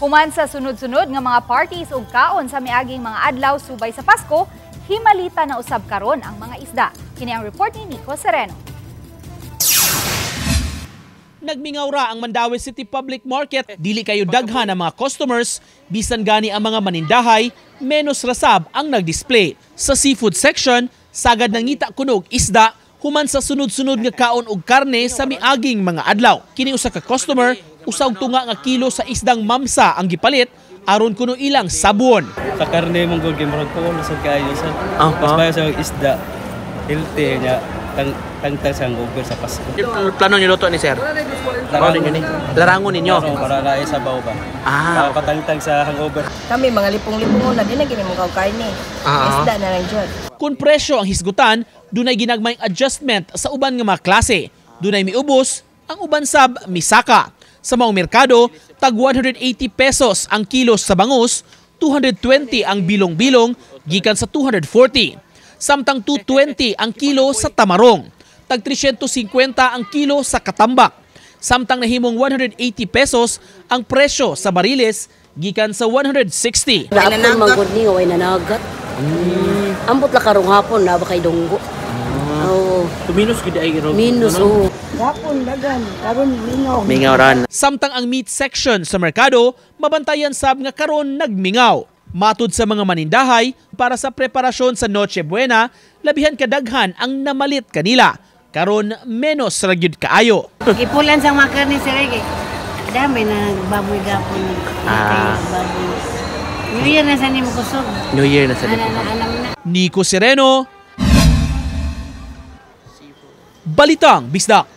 Human sa sunod-sunod nga mga parties ug kaon sa miaging mga adlaw subay sa Pasko, himalita na usab karon ang mga isda. Kini ang report ni Nico Sereno. Nagmingaw ra ang Mandaue City Public Market. Dili kayo daghan ang mga customers, bisan gani ang mga manindahay, menos rasab ang nagdisplay. Sa seafood section, sagad nangita kuno og isda human sa sunod-sunod nga kaon og karne sa miaging mga adlaw. Kini usa ka customer, usa og tunga nga kilo sa isdang mamsa ang gipalit aron kuno ilang sabon. Sa karne mong gud murag ko lusog kaayo sa. Mas bayo sa isda. Healthy niya tang tangtang sa hangover sa Pasko. Plano niyo luto ni sir? Larangon ni? Larangon ninyo? Larangon para naay sabaw ba. Para patangtang sa hangover. Kami mga lipong-lipongon na din na gini mo karne. Isda na lang jud. Kung presyo ang hisgutan, dunay ginagmayng adjustment sa uban nga mga klase. Dunay miubos, ang uban sab misaka. Sa maong merkado, tag 180 pesos ang kilo sa bangus, 220 ang bilong-bilong gikan sa 240. Samtang 220 ang kilo sa tamarong, tag 350 ang kilo sa katambak. Samtang nahimong 180 pesos ang presyo sa bariles gikan sa 160. Naapon manggod niyo ay nanagat. Ambot la karong hapon na ba kay dunggo. Oo. Minus gid ay Minus oo. Gapon dagan karon mingaw. Mingaw ran. Samtang ang meat section sa merkado, mabantayan sab nga karon nagmingaw. Matud sa mga manindahay, para sa preparasyon sa Noche Buena, labihan kadaghan ang namalit kanila. Karon menos ra gyud kaayo. Ipulan sa mga karne sir kay dami na nagbaboy gapon. Baboy. New Year na sa nimo kusog. New Year na sa Ana na alam na. Nico Sereno, Balitang Bisdak.